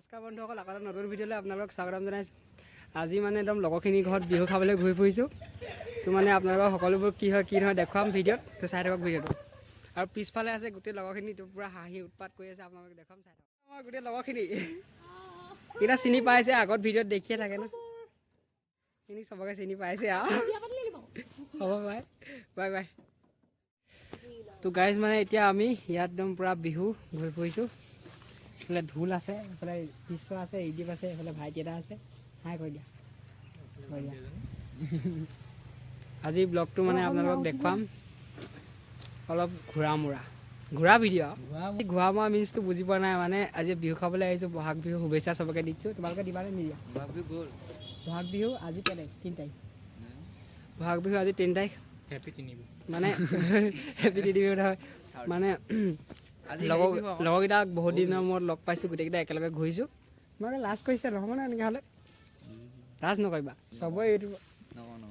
নমস্কাৰ বন্ধুসকল, আকৌ এটা নতুন ভিডিঅ'লৈ আপোনালোকক স্বাগতম জনাইছোঁ। আজি মানে একদম লগৰখিনিৰ ঘৰত বিহু খাবলৈ ঘূৰি ফুৰিছোঁ। তো মানে আপোনালোকৰ সকলোবোৰ কি হয় কি নহয় দেখুৱাম ভিডিঅ'ত। তো চাই থাকক ভিডিঅ'টো। আৰু পিছফালে আছে গোটেই লগৰখিনি, তো পূৰা হাঁহি উৎপাত কৰি আছে। আপোনালোকক দেখুৱাম, চাই থাকক। আমাৰ গোটেই লগৰখিনি কেইটা চিনি পাইছে, আগত ভিডিঅ'ত দেখিয়ে থাকে ন। এইখিনি চবকে চিনি পাইছে আৰু হ'ব, বাই বাই বাই। তো গাইজ, মানে এতিয়া আমি ইয়াত একদম পূৰা বিহু ঘূৰি ফুৰিছোঁ। এইফালে ঢোল আছে, এইফালে বিশ্ব আছে, ইডিপ আছে, এইফালে ভাইটি এটা আছে। হাই কৈ দিয়া, কৈ দিয়া। আজি ব্লগটো মানে আপোনালোকক দেখুৱাম অলপ ঘূৰা মূৰা ঘূৰা ভিডিঅ'। ঘূৰা মৰা মিনছটো বুজি পোৱা নাই। মানে আজি বিহু খাবলৈ আহিছোঁ। বহাগ বিহু শুভেচ্ছা চবকে দিছোঁ। তোমালোকে দিবানে নিদিয়া? বহাগ বিহু গ'ল। বহাগ বিহু আজি কেই তাৰিখ? 3 তাৰিখ। বহাগ বিহু আজি 3 তাৰিখ। হেপী তিনি বিহু। মানে হেপী তিনি বিহু নহয়, মানে আজি লগৰ হেৰি বিহু আকৌ। লগৰকেইটাক বহুত দিনৰ মূৰত লগ পাইছোঁ, গোটেইকেইটা একেলগে ঘূৰিছোঁ। মানে লাজ কৰিছে, নহ'ব ন এনেকৈ হ'লে। লাজ নকৰিবা। চবৰে ইউটিউব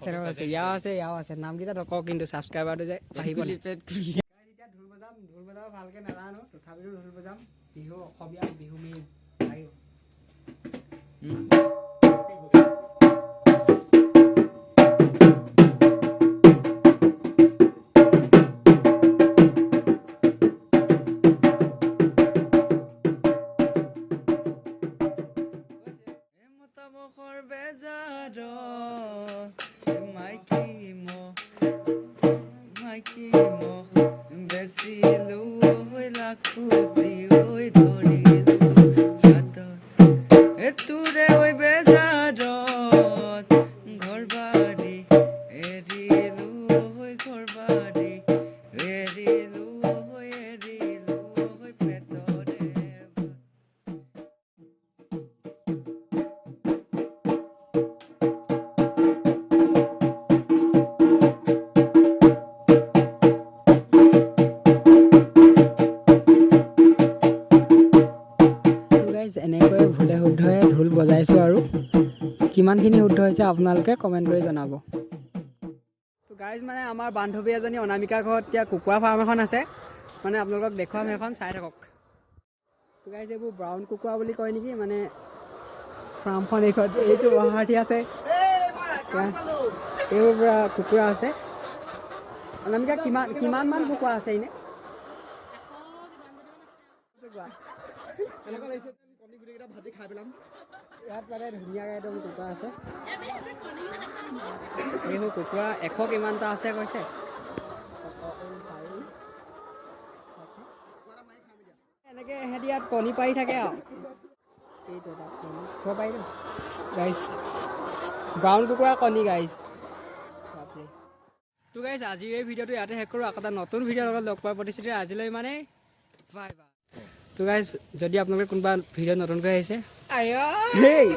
চেনেল আছে, ইয়াও আছে, ইয়াও আছে। নামকেইটা নকওঁ, কিন্তু ছাবস্ক্ৰাইবাৰটো যে আহিব নাই। এতিয়া ঢোল বজাম। ঢোল বজাব ভালকৈ নাজানো, তথাপিতো ঢোল বজাম। বিহু, অসমীয়া বিহু মেইন লাগিব। মতামখৰ বেজাৰ মাইকী মহ, মাইকী মহ বেচিলো ঐ, লাখুটি ঐ ধৰিলো হাতত। এ তোৰে ঐ বেজাৰত ঘৰ বাৰী এৰিলো ঐ, ঘৰ বাৰী এৰিলো ঐ, এৰিলো ঐ পেটৰে ভাত। তো গাইজ, এনেকৈ ভুলে শুদ্ধই ঢোল বজাইছোঁ আৰু কিমানখিনি শুদ্ধ হৈছে আপোনালোকে কমেণ্ট কৰি জনাব। তো গাইজ, মানে আমাৰ বান্ধৱী এজনী অনামিকাৰ ঘৰত এতিয়া কুকুৰা ফাৰ্ম এখন আছে। মানে আপোনালোকক দেখুৱাম সেইখন, চাই থাকক। তো গাইজ, এইবোৰ ব্ৰাউন কুকুৰা বুলি কয় নেকি। মানে ফাৰ্মখন এইখন, এইটো গুৱাহাটী আছে। এইবোৰ পূৰা কুকুৰা আছে। অনামিকা, কিমান কিমানমান কুকুৰা আছে এনে? এনেকুৱা লাগিছে যেন কণী গোটেইকেইটা ভাজি খাই পেলাম। ইয়াত মানে ধুনীয়াকৈ একদম কুকুৰা আছে। এইবোৰ কুকুৰা 100 কিমানটা আছে কৈছে। এনেকৈ সিহঁতি ইয়াত কণী পাৰি থাকে আৰু এইটো এটা কণী চাব পাৰি গাইজ, ব্ৰাউন কুকুৰা কণী গাইজ, বাপৰে। তো গাইজ, আজিৰ এই ভিডিঅ'টো ইয়াতে শেষ কৰোঁ। আকৌ এটা নতুন ভিডিঅ'ৰ লগত লগ পোৱাৰ প্ৰতিশ্ৰুতি আজিলৈ মানে বাই বাই। তো গাইজ, যদি আপোনালোকে কোনোবা ভিডিঅ' নতুনকৈ আহিছে, হেই।